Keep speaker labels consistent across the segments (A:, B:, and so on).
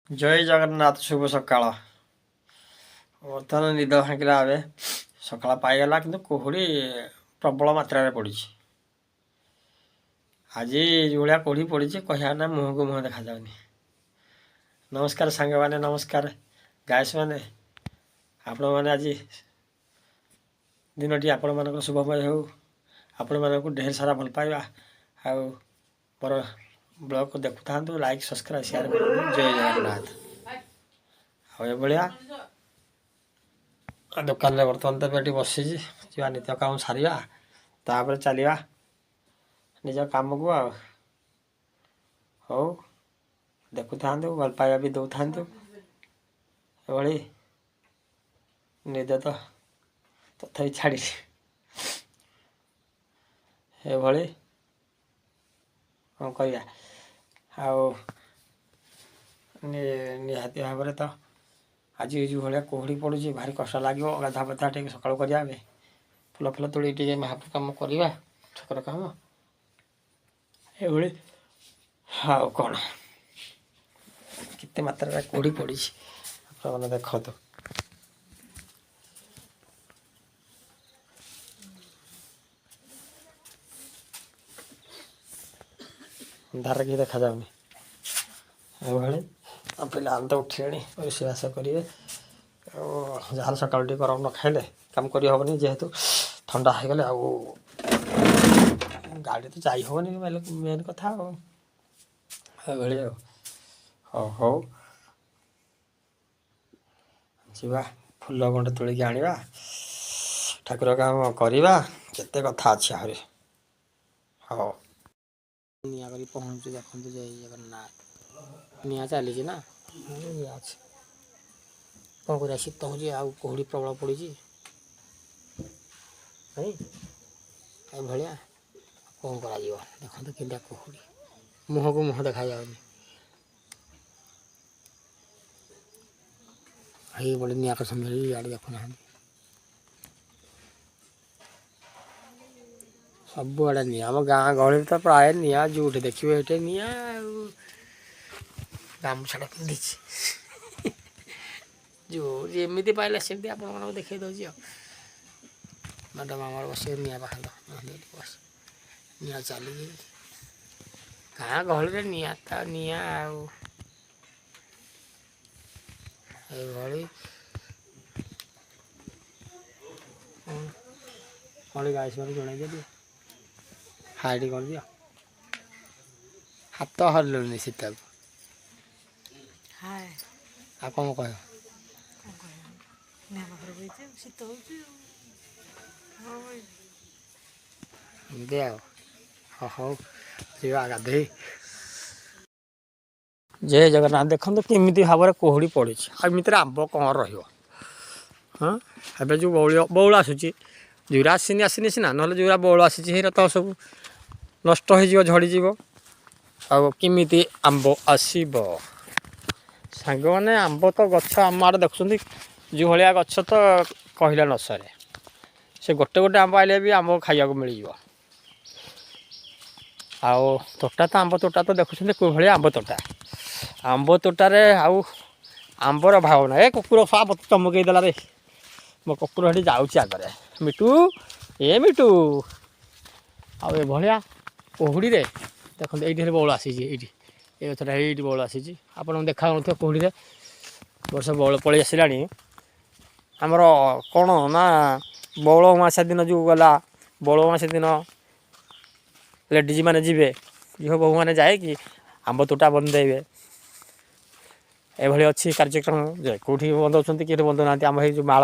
A: ଜୟ ଜଗନ୍ନାଥ, ଶୁଭ ସକାଳ। ବର୍ତ୍ତମାନ ନିଦ ଭାଙ୍ଗିଲା, ଏବେ ସକାଳ ପାଇଗଲା, କିନ୍ତୁ କୁହୁଡ଼ି ପ୍ରବଳ ମାତ୍ରାରେ ପଡ଼ିଛି। ଆଜି ଯେଉଁଭଳିଆ କୁହୁଡ଼ି ପଡ଼ିଛି, କହିବା ନା ମୁହଁକୁ ମୁହଁ ଦେଖାଯାଉନି। ନମସ୍କାର ସାଙ୍ଗମାନେ, ନମସ୍କାର ଗାଇସ୍ ମାନେ। ଆପଣମାନେ ଆଜି ଦିନଟି ଆପଣମାନଙ୍କର ଶୁଭମୟ ହେଉ। ଆପଣମାନଙ୍କୁ ଢେର ସାରା ଭଲ ପାଇବା। ଆଉ ମୋର ବ୍ଲଗ୍ ଦେଖୁଥାନ୍ତୁ, ଲାଇକ୍, ସବସ୍କ୍ରାଇବ୍, ସେୟାର କରନ୍ତୁ। ଜୟ ଜଗନ୍ନାଥ। ଆଉ ଏଭଳିଆ ଦୋକାନରେ ବର୍ତ୍ତମାନ ତ ଏଠି ବସିଛି। ଯିବା, ନିତ୍ୟ କାମ ସାରିବା, ତାପରେ ଚାଲିବା ନିଜ କାମକୁ। ଆଉ ହଉ, ଦେଖୁଥାନ୍ତୁ, ଭଲ ପାଇବା ବି ଦେଉଥାନ୍ତୁ। ଏଭଳି ନିଦ ତ ତଥାପି ଛାଡ଼ିଛି। ଏଭଳି କ'ଣ କରିବା ଆଉ? ନିହାତି ଭାବରେ ତ ଆଜି ଯେଉଁ ଭଳିଆ କୁହୁଡ଼ି ପଡ଼ୁଛି, ଭାରି କଷ୍ଟ ଲାଗିବ। ଗାଧା ପାଧା ଟିକେ ସକାଳୁ କରିବା, ଏବେ ଫୁଲ ଫୁଲ ତୋଳି ଟିକେ ମହାପ୍ରଭୁ କାମ କରିବା, ଠାକୁର କାମ। ଏଭଳି ଆଉ କ'ଣ? କେତେ ମାତ୍ରାରେ କୁହୁଡ଼ି ପଡ଼ିଛି, ଆପଣମାନେ ଦେଖନ୍ତୁ। ଅନ୍ଧାରରେ କିଛି ଦେଖାଯାଉନି। ଏଭଳି ଆଉ ପିଲାମାନେ ତ ଉଠିଲେଣି, ରୋଷେଇବାସ କରିବେ। ଆଉ ଯାହାହେଲେ ସକାଳୁ ଟିକେ ଗରମ ନ ଖାଇଲେ କାମ କରିହେବନି, ଯେହେତୁ ଥଣ୍ଡା ହେଇଗଲେ ଆଉ ଗାଡ଼ି ତ ଯାଇ ହେବନି, ମେନ୍ କଥା। ଆଉ ଏଭଳି ଆଉ ହଉ ହଉ, ଯିବା, ଫୁଲ ଗଣ୍ଡେ ତୋଳିକି ଆଣିବା, ଠାକୁର କାମ କରିବା, କେତେ କଥା ଅଛି ଆହୁରି। ହଉ, ନିଆଁ କରି ପହଞ୍ଚୁ। ଦେଖନ୍ତୁ, ଜୟ ଜଗନ୍ନାଥ। ନିଆଁ ଚାଲିଛି ନା? ନିଆଁ ଅଛି। କ'ଣ କରିବା, ଶୀତ ହେଉଛି ଆଉ କୁହୁଡ଼ି ପ୍ରବଳ ପଡ଼ିଛି ନାଇଁ? ଏଭଳିଆ କ'ଣ କରାଯିବ? ଦେଖନ୍ତୁ କେମିତିଆ କୁହୁଡ଼ି, ମୁହଁକୁ ମୁହଁ ଦେଖାଯାଉନି। ଏଇପଟେ ନିଆଁ କରିଛନ୍ତି, ଇଆଡ଼େ ଦେଖୁନାହାନ୍ତି, ସବୁଆଡ଼େ ନିଆଁ। ଆମ ଗାଁ ଗହଳିରେ ତ ପ୍ରାୟ ନିଆଁ, ଯେଉଁଠି ଦେଖିବେ ସେଇଠି ନିଆଁ। ଆଉ ଗାମୁଛାଟା ପିନ୍ଧିଛି, ଯେଉଁ ଯେମିତି ପାଇଲା ସେମିତି ଆପଣମାନଙ୍କୁ ଦେଖେଇ ଦେଉଛି। ଆଉ ମ୍ୟାଡ଼ାମ୍ ଆମର ବସିବେ ନିଆଁ ପାଖରେ, ବସି ନିଆଁ ଚାଲିଛି। ଗାଁ ଗହଳିରେ ନିଆଁ ତ ନିଆଁ। ଆଉ ଏଇଭଳି କ'ଣ ଗାଈ ସେମାନେ ଜଣେଇ ଦିଅ, ହାଇଟି କରିଦିଅ। ହାତ ହଲୁନି ସୀତାକୁ। ଆଉ କ'ଣ କହିବ?
B: ଶୀତ ହେଉଛି।
A: ଏମିତି ଆଉ ହଉ, ଯିବା ଗାଧେଇ। ଜୟ ଜଗନ୍ନାଥ। ଦେଖନ୍ତୁ କେମିତି ଭାବରେ କୁହୁଡ଼ି ପଡ଼ିଛି। ଆଉ ଏମିତିରେ ଆମ୍ବ କ'ଣ ରହିବ? ହଁ, ଏବେ ଯେଉଁ ବଉଳ ବଉଳ ଆସୁଛି, ଯେଉଁରା ଆସିନି ଆସିନି ସିନା, ନହେଲେ ଯେଉଁରା ବଉଳ ଆସିଛି ସେଇଟା ତ ସବୁ ନଷ୍ଟ ହେଇଯିବ, ଝଡ଼ିଯିବ। ଆଉ କେମିତି ଆମ୍ବ ଆସିବ ସାଙ୍ଗମାନେ? ଆମ୍ବ ତ ଗଛ ଆମ ଆଡ଼େ ଦେଖୁଛନ୍ତି, ଯେଉଁ ଭଳିଆ ଗଛ ତ କହିଲେ ନ ସରେ। ସେ ଗୋଟେ ଗୋଟେ ଆମ୍ବ ଆଇଲେ ବି ଆମ୍ବ ଖାଇବାକୁ ମିଳିଯିବ। ଆଉ ତୋଟା ତ, ଆମ୍ବ ତୋଟା ତ ଦେଖୁଛନ୍ତି କେଉଁ ଭଳିଆ ଆମ୍ବ ତୋଟା। ଆମ୍ବ ତୋଟାରେ ଆଉ ଆମ୍ବର ଅଭାବ ନାହିଁ। ଏ କୁକୁର ସା ମୋତେ ଚମକେଇ ଦେଲା ରେ। ମୋ କୁକୁର ସେଠି ଯାଉଛି ଆଗରେ। ମିଟୁ, ଏ ମିଟୁ। ଆଉ ଏଭଳିଆ କୁହୁଡ଼ିରେ ଦେଖନ୍ତୁ, ଏଇଠି ହେଲେ ବଉଳ ଆସିଛି। ଏଇଠି ଏ ଗଛଟା, ଏଇଠି ବଉଳ ଆସିଛି। ଆପଣଙ୍କୁ ଦେଖାଯାଉନଥିବ କୁହୁଡ଼ିରେ। ବର୍ଷ ବଉଳ ପଳେଇ ଆସିଲାଣି। ଆମର କ'ଣ ନା ବଉଳ ଅମାବାସ୍ୟା ଦିନ ଯେଉଁ ଗଲା, ବଉଳ ଅମାବାସ୍ୟା ଦିନ ଲେଡ଼ିଜ୍ ମାନେ ଯିବେ, ଝିଅ ବୋହୂମାନେ ଯାଇକି ଆମ୍ବ ତୋଟା ବନ୍ଦେଇବେ। ଏଭଳି ଅଛି କାର୍ଯ୍ୟକ୍ରମ ଯେ କେଉଁଠି ବନ୍ଦାଉଛନ୍ତି, କେଉଁଠି ବନ୍ଦାଉନାହାନ୍ତି। ଆମ ଏଇ ଯେଉଁ ମାଳ,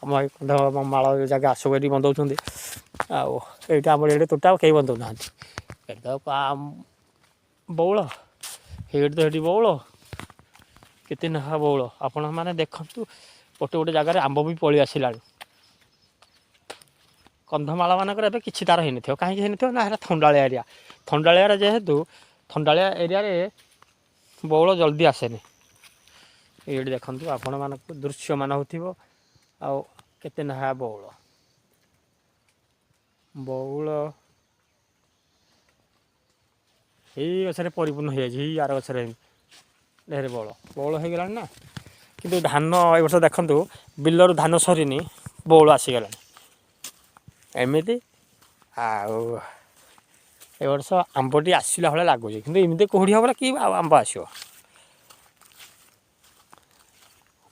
A: ଆମ ଏଇ କନ୍ଧ ମାଳ ଜାଗା ସବୁ ଏଠି ବନ୍ଦାଉଛନ୍ତି। ଆଉ ଏଇଟା ଆମର ଏଇଠି ତୋଟା କେହି ବନ୍ଦାଉନାହାନ୍ତି। ଏଠି ତ ବଉଳ, ଏଇଠି ତ ସେଠି ବଉଳ, କେତେ ନେଖା ବଉଳ ଆପଣମାନେ ଦେଖନ୍ତୁ। ଗୋଟେ ଗୋଟେ ଜାଗାରେ ଆମ୍ବ ବି ପଳେଇ ଆସିଲାଣି। କନ୍ଧମାଳ ମାନଙ୍କରେ ଏବେ କିଛି ତାର ହେଇନଥିବ। କାହିଁକି ହେଇନଥିବ ନା ସେଟା ଥଣ୍ଡାଳିଆ ଏରିଆ। ଥଣ୍ଡାଳିଆରେ ଯେହେତୁ, ଥଣ୍ଡାଳିଆ ଏରିଆରେ ବଉଳ ଜଲ୍ଦି ଆସେନି। ଏଇଠି ଦେଖନ୍ତୁ, ଆପଣମାନଙ୍କୁ ଦୃଶ୍ୟମାନ ହେଉଥିବ ଆଉ କେତେ ନେଖା ବଉଳ। ବଉଳ ଏଇ ଗଛରେ ପରିପୂର୍ଣ୍ଣ ହେଇଯାଇଛି। ଏଇ ଆର ଗଛରେ ଏମିତି ଢେର ବଉଳ ବଉଳ ହେଇଗଲାଣି ନା। କିନ୍ତୁ ଧାନ ଏ ବର୍ଷ ଦେଖନ୍ତୁ, ବିଲରୁ ଧାନ ସରିନି, ବଉଳ ଆସିଗଲାଣି ଏମିତି। ଆଉ ଏ ବର୍ଷ ଆମ୍ବଟି ଆସିଲା ଭଳିଆ ଲାଗୁଛି, କିନ୍ତୁ ଏମିତି କୁହୁଡ଼ି ହେବ କି ଆଉ ଆମ୍ବ ଆସିବ?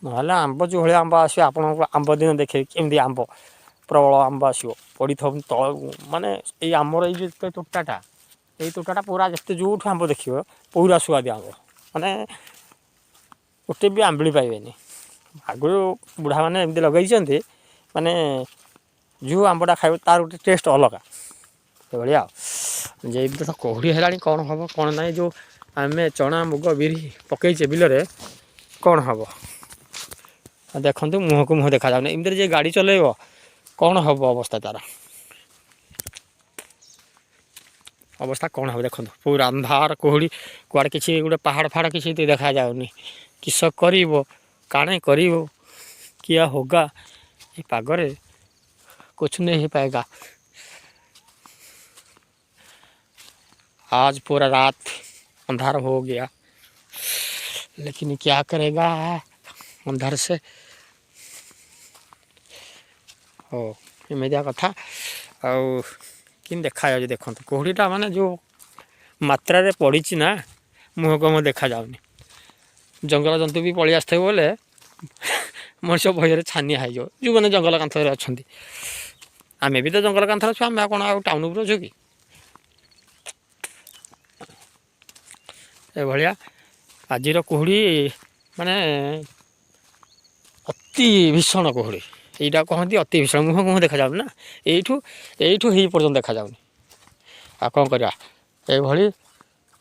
A: ନହେଲେ ଆମ୍ବ ଯେଉଁ ଭଳିଆ ଆମ୍ବ ଆସିବ, ଆପଣଙ୍କୁ ଆମ୍ବ ଦିନ ଦେଖେଇବି କେମିତି ଆମ୍ବ, ପ୍ରବଳ ଆମ୍ବ ଆସିବ ପଡ଼ିଥିବ ତଳ। ମାନେ ଏଇ ଆମର ଏଇ ଯେଉଁ ତୋଟାଟା, ଏଇ ତୋଟାଟା ପୁରା ଯେତେ ଯେଉଁଠୁ ଆମ୍ବ ଦେଖିବ ପୁରା ସୁଆଦିଆ ଆମ୍ବ, ମାନେ ଗୋଟେ ବି ଆମ୍ବିଳି ପାଇବେନି। ଆଗରୁ ବୁଢ଼ାମାନେ ଏମିତି ଲଗେଇଛନ୍ତି, ମାନେ ଯେଉଁ ଆମ୍ବଟା ଖାଇବ ତାର ଗୋଟେ ଟେଷ୍ଟ ଅଲଗା, ଏଭଳିଆ। ଆଉ ଯେ ଏବେ ତ କୁହୁଡ଼ି ହେଲାଣି, କ'ଣ ହେବ କ'ଣ ନାହିଁ? ଯେଉଁ ଆମେ ଚଣା ମୁଗ ବିରି ପକେଇଛେ ବିଲରେ, କ'ଣ ହେବ ଦେଖନ୍ତୁ। ମୁହଁକୁ ମୁହଁ ଦେଖାଯାଉନି। ଏମିତିରେ ଯିଏ ଗାଡ଼ି ଚଲେଇବ, କ'ଣ ହେବ ଅବସ୍ଥା ତାର? ଅବସ୍ଥା କ'ଣ ହେବ ଦେଖନ୍ତୁ। ପୁରା ଅନ୍ଧାର କୁହୁଡ଼ି, କୁଆଡ଼େ କିଛି ଗୋଟେ ପାହାଡ଼ ଫାହାଡ଼ କିଛି ଦେଖାଯାଉନି। କିସ କରିବ, କାଣେ କରିବ, କିଆ ହୋଗା ଏ ପାଗରେ? कुछ नहीं हो पाएगा। आज पूरा रात अंधार हो गया, लेकिन क्या करेगा अंधार से? ହଉ, ଏମିତିଆ କଥା। ଆଉ କେମିତି ଦେଖାଯାଉଛି ଦେଖନ୍ତୁ କୁହୁଡ଼ିଟା, ମାନେ ଯେଉଁ ମାତ୍ରାରେ ପଡ଼ିଛି ନା, ମୁହଁକୁ ମୁହଁ ଦେଖାଯାଉନି। ଜଙ୍ଗଲ ଜନ୍ତୁ ବି ପଳେଇ ଆସିଥିବ ବୋଲେ ମଣିଷ ଭୟରେ ଛାନିଆ ହେଇଯିବ, ଯେଉଁମାନେ ଜଙ୍ଗଲ କାନ୍ଥରେ ଅଛନ୍ତି। ଆମେ ବି ତ ଜଙ୍ଗଲ କାନ୍ଥରେ ଅଛୁ, ଆମେ ଆଉ କ'ଣ ଆଉ ଟାଉନ୍ ଉପରେ ଅଛୁ କି? ଏଭଳିଆ ଆଜିର କୁହୁଡ଼ି, ମାନେ ଅତି ଭୀଷଣ କୁହୁଡ଼ି। ଏଇଟା କହନ୍ତି ଅତି ଭୀଷଣ। ମୁହଁ ମୁହଁ ଦେଖାଯାଉନି ନା, ଏଇଠୁ ଏଇଠୁ ହେଇ ପର୍ଯ୍ୟନ୍ତ ଦେଖାଯାଉନି। ଆଉ କ'ଣ କରିବା? ଏଇଭଳି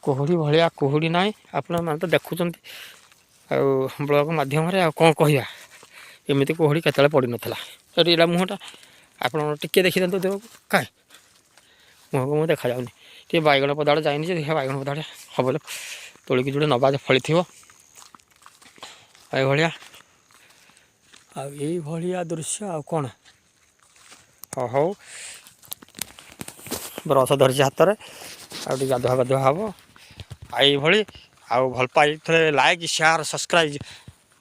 A: କୁହୁଡ଼ି ଭଳିଆ କୁହୁଡ଼ି ନାହିଁ। ଆପଣମାନେ ତ ଦେଖୁଛନ୍ତି ଆଉ ବ୍ଲଗ୍ ମାଧ୍ୟମରେ, ଆଉ କ'ଣ କହିବା? ଏମିତି କୁହୁଡ଼ି କେତେବେଳେ ପଡ଼ିନଥିଲା। ଏଠି ଏଇଟା ମୁହଁଟା ଆପଣ ଟିକେ ଦେଖିଦିଅନ୍ତୁ ଦେହକୁ, କାଇଁ ମୁହଁକୁ ମୁହଁ ଦେଖାଯାଉନି। ଟିକେ ବାଇଗଣ ପଦାଡ଼େ ଯାଇନି ଯେ, ଦେଖିବା ବାଇଗଣ ପଦାଡ଼େ ହବ ତୋଳିକି ଯୋଡ଼େ ନେବା, ଫଳିଥିବ ଏଇଭଳିଆ। ଆଉ ଏଇଭଳିଆ ଦୃଶ୍ୟ, ଆଉ କ'ଣ? ହଉ ହଉ, ବ୍ରସ୍ ଧରିଛି ହାତରେ, ଆଉ ଟିକେ ଗାଧୁଆ ଗାଧୁଆ ହେବ। ଆଉ ଏଇଭଳି ଆଉ ଭଲ ପାଇଥିଲେ ଲାଇକ୍, ସେୟାର, ସବସ୍କ୍ରାଇବ୍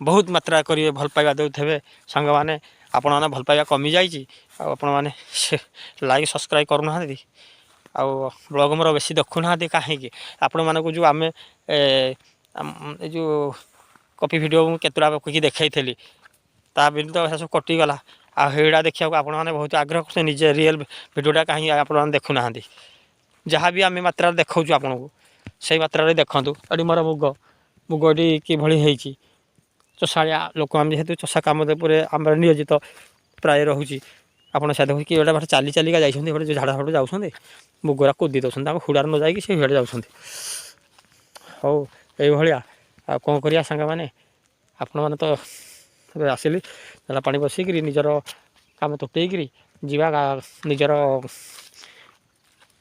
A: ବହୁତ ମାତ୍ରା କରିବେ, ଭଲ ପାଇବା ଦେଉଥିବେ ସାଙ୍ଗମାନେ। ଆପଣମାନେ ଭଲ ପାଇବା କମିଯାଇଛି, ଆଉ ଆପଣମାନେ ସେ ଲାଇକ୍ ସବସ୍କ୍ରାଇବ୍ କରୁନାହାନ୍ତି, ଆଉ ବ୍ଲଗ୍ ମୋର ବେଶୀ ଦେଖୁନାହାନ୍ତି କାହିଁକି? ଆପଣମାନଙ୍କୁ ଯେଉଁ ଆମେ ଏ ଯେଉଁ କପି ଭିଡ଼ିଓ ମୁଁ କେତେଟା ପକେଇକି ଦେଖାଇଥିଲି, ତା ବି ତ ସେସବୁ କଟିଗଲା। ଆଉ ସେଇଟା ଦେଖିବାକୁ ଆପଣମାନେ ବହୁତ ଆଗ୍ରହ କରୁଛନ୍ତି। ନିଜେ ରିଏଲ୍ ଭିଡ଼ିଓଟା କାହିଁକି ଆପଣମାନେ ଦେଖୁନାହାନ୍ତି? ଯାହା ବି ଆମେ ମାତ୍ରାରେ ଦେଖାଉଛୁ ଆପଣଙ୍କୁ, ସେଇ ମାତ୍ରାରେ ଦେଖନ୍ତୁ। ଏଠି ମୋର ମୁଗ, ମୁଗଟି କିଭଳି ହେଇଛି। ଚଷାଳିଆ ଲୋକ ଆମେ, ଯେହେତୁ ଚଷା କାମ ଉପରେ ଆମର ନିୟୋଜିତ ପ୍ରାୟ ରହୁଛି। ଆପଣ ସେ ଦେଖନ୍ତୁ କି ଏଇଟା ଚାଲି ଚାଲିକା ଯାଇଛନ୍ତି, ଏପଟେ ଯେଉଁ ଝାଡ଼ା ଫାଡ଼ା ଯାଉଛନ୍ତି, ମୁଗରା କୁଦି ଦେଉଛନ୍ତି। ତାଙ୍କ ହୁଡ଼ାରେ ନ ଯାଇକି ସେ ହିଆଡ଼େ ଯାଉଛନ୍ତି। ହଉ, ଏଇଭଳିଆ ଆଉ କ'ଣ କରିବା ସାଙ୍ଗମାନେ? ଆପଣମାନେ ତ ଏବେ ଆସିଲି, ହେଲା ପାଣି ବସିକିରି ନିଜର କାମ ତୁଟେଇକିରି ଯିବା, ନିଜର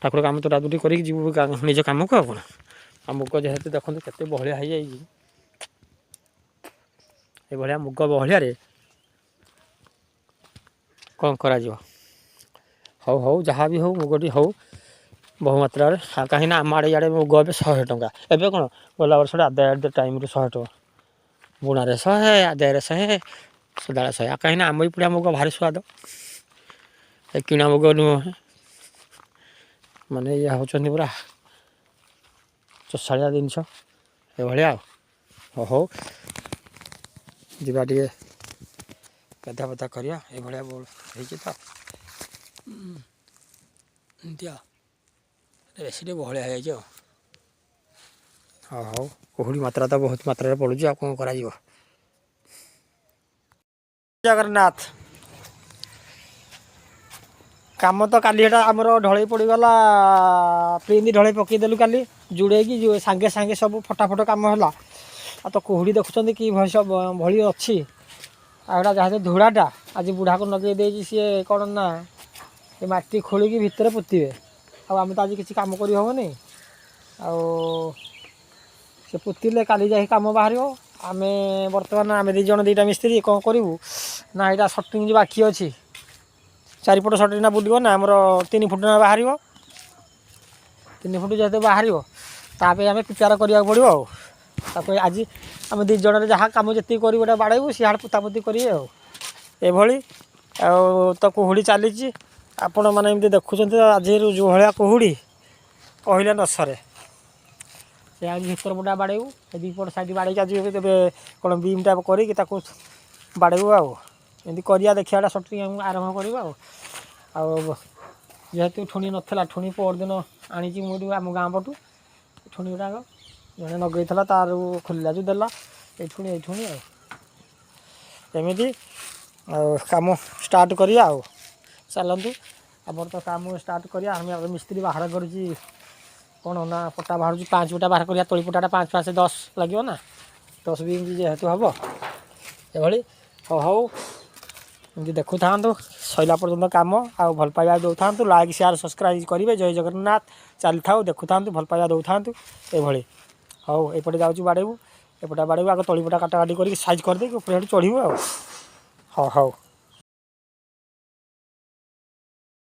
A: ଠାକୁର କାମ ତୁଟାতুଟି କରିକି ଯିବୁ ନିଜ କାମକୁ। ଆଉ କ'ଣ? ଆଉ ମୁଗ ଯେହେତୁ ଦେଖନ୍ତୁ କେତେ ବହଳିଆ ହେଇଯାଇଛି। ଏଭଳିଆ ମୁଗ ବହଳିଆରେ କ'ଣ କରାଯିବ? ହଉ ହଉ, ଯାହା ବି ହଉ, ମୁଗଟି ହଉ ବହୁ ମାତ୍ରାରେ। କାହିଁକିନା ଆମ ଆଡ଼େ ଇଆଡ଼େ ମୁଗ ଏବେ 100 ଟଙ୍କା। ଏବେ କ'ଣ, ଗଲା ବର୍ଷଟା ଆଦାୟ ଟାଇମ୍ରୁ 100 ଟଙ୍କା, ବୁଣାରେ 100, ଆଦାୟରେ 100, ସଦାବେଳେ 100। ଆଉ କାହିଁକିନା ଆମ ଏପଟିଆ ମୁଗ ଭାରି ସୁଆଦ, ଏ କିଣା ମୁଗ ନୁହଁ। ମାନେ ଇଏ ହେଉଛନ୍ତି ପୁରା ଚଷାଳିଆ ଜିନିଷ ଏଭଳିଆ। ଆଉ ହଉ, ଯିବା ଟିକେ ଗାଧା ପାଧା କରିବା। ଏଇଭଳିଆ ହେଇଛି ତ ଏମିତି, ଆଉ ବେଶୀ ଟିକେ ବହଳିଆ ହେଇଯାଇଛି। ଆଉ ହଉ ହଉ, କୁହୁଡ଼ି ମାତ୍ରା ତ ବହୁତ ମାତ୍ରାରେ ପଡ଼ୁଛି, ଆଉ କ'ଣ କରାଯିବ? ଜଗନ୍ନାଥ କାମ ତ କାଲି ଏଇଟା ଆମର ଢଳେଇ ପଡ଼ିଗଲା, ପ୍ଲିନ୍ଥ ଢଳେଇ ପକେଇଦେଲୁ କାଲି ଜୁଡ଼େଇକି, ସାଙ୍ଗେ ସାଙ୍ଗେ ସବୁ ଫଟାଫଟ କାମ ହେଲା। ଆଉ ତ କୁହୁଡ଼ି ଦେଖୁଛନ୍ତି କି ଭଳି ଅଛି। ଆଉ ଏଇଟା ଯାହା ଧୂଳାଟା ଆଜି ବୁଢ଼ାକୁ ଲଗେଇ ଦେଇଛି, ସିଏ କ'ଣ ନା ଏ ମାଟି ଖୋଳିକି ଭିତରେ ପୋତିବେ। ଆଉ ଆମେ ତ ଆଜି କିଛି କାମ କରିହେବନି, ଆଉ ସେ ପୋତିଲେ କାଲି ଯାଇକି କାମ ବାହାରିବ। ଆମେ ବର୍ତ୍ତମାନ ଆମେ 2 ଜଣ, 2ଟା ମିସ୍ତ୍ରୀ କ'ଣ କରିବୁ ନା, ଏଇଟା ସଟିଂ ଯେଉଁ ବାକି ଅଛି, ଚାରିପଟ ସଟିଂଟା ବୁଲିବ ନା ଆମର 3 ଫୁଟ ନା ବାହାରିବ। 3 ଫୁଟ ଯେହେତୁ ବାହାରିବ, ତା ପାଇଁ ଆମେ ପ୍ରିପେୟାର କରିବାକୁ ପଡ଼ିବ। ଆଉ ତାକୁ ଆଜି ଆମେ ଦୁଇ ଜଣରେ ଯାହା କାମ ଯେତିକି କରିବୁ ଏଇଟା ବାଡ଼େଇବୁ, ସିଆଡ଼େ ପୋତାପୋତି କରିବେ। ଆଉ ଏଭଳି ଆଉ ତ କୁହୁଡ଼ି ଚାଲିଛି, ଆପଣମାନେ ଏମିତି ଦେଖୁଛନ୍ତି। ଆଜି ଯେଉଁ ଭଳିଆ କୁହୁଡ଼ି କହିଲେ ନ ସରେ। ସେ ଆଜି ଭିତର ପଟା ବାଡ଼େଇବୁ, ସେ ଦୁଇ ପଟ ସାଇଡ଼୍ ବାଡ଼େଇକି ଆଜି ଏବେ କ'ଣ ବିମ୍ଟା କରିକି ତାକୁ ବାଡ଼େଇବୁ। ଆଉ ଏମିତି କରିବା, ଦେଖିବା, ଏଇଟା ସଟରିଂ ଆମେ ଆରମ୍ଭ କରିବା। ଆଉ ଯେହେତୁ ଠୁଣି ନଥିଲା, ଠୁଣି ପରଦିନ ଆଣିଛି ମୁଁ ଏଠୁ ଆମ ଗାଁ ପଟୁ। ଠୁଣି ଗୁଡ଼ାକ ଜଣେ ଲଗେଇଥିଲା, ତାର ଖୋଲିଲା ଯେଉଁ ଦେଲା ଏଇ ଠୁଣି, ଏଇ ଠୁଣି। ଆଉ ଏମିତି ଆଉ କାମ ଷ୍ଟାର୍ଟ କରିବା। ଆଉ ଚାଲନ୍ତୁ, ଆମର ତ କାମ ଷ୍ଟାର୍ଟ କରିବା। ଆମେ ଆଉ ମିସ୍ତ୍ରୀ ବାହାର କରୁଛି କ'ଣ ନା ପଟା ବାହାରୁଛି, 5 ପଟା ବାହାର କରିବା। ତଳି ପଟାଟା 5 5 10 ଲାଗିବ ନା, 10 ବିମ୍ ଯେହେତୁ ହେବ ଏଭଳି। ହଉ ହଉ, ଏମିତି ଦେଖୁଥାନ୍ତୁ ସରିଲା ପର୍ଯ୍ୟନ୍ତ କାମ ଆଉ ଭଲ ପାଇବା ଦେଉଥାନ୍ତୁ। ଲାଇକ୍, ସେୟାର, ସବସ୍କ୍ରାଇବ୍ କରିବେ। ଜୟ ଜଗନ୍ନାଥ। ଚାଲିଥାଉ, ଦେଖୁଥାନ୍ତୁ, ଭଲ ପାଇବା ଦେଉଥାନ୍ତୁ ଏଭଳି। ହଉ, ଏପଟେ ଯାଉଛୁ ବାଡ଼େଇବୁ, ଏପଟେ ବାଡ଼େଇବୁ। ଆଗ ତଳି ପଟା କାଟା କାଟି କରିକି ସାଇଜ୍ କରିଦେଇକି ଉପରେ ସେଠି ଚଢ଼ିବୁ। ଆଉ ହଉ ହଉ।